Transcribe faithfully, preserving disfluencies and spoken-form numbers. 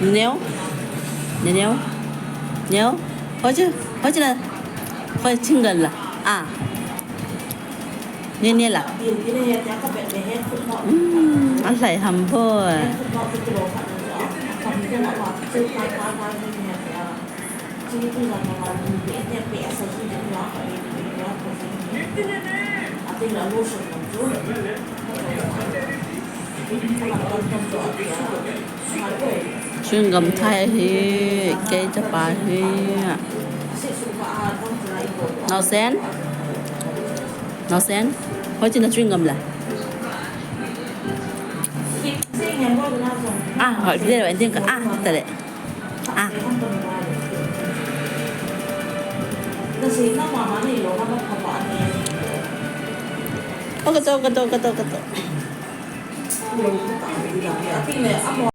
Neo. Neo. Neo. Hoje, hoje na. Hoje chewing gum la. Ah. Nene la. Hmm, alhai ham boi. Chewing gum thai hi, kei chapa hi. Naosen? Naosen? Hoiche na chewing gum la? Ah, hoi, kile, ah, tale. Ah. Oh, kato, kato, kato, kato.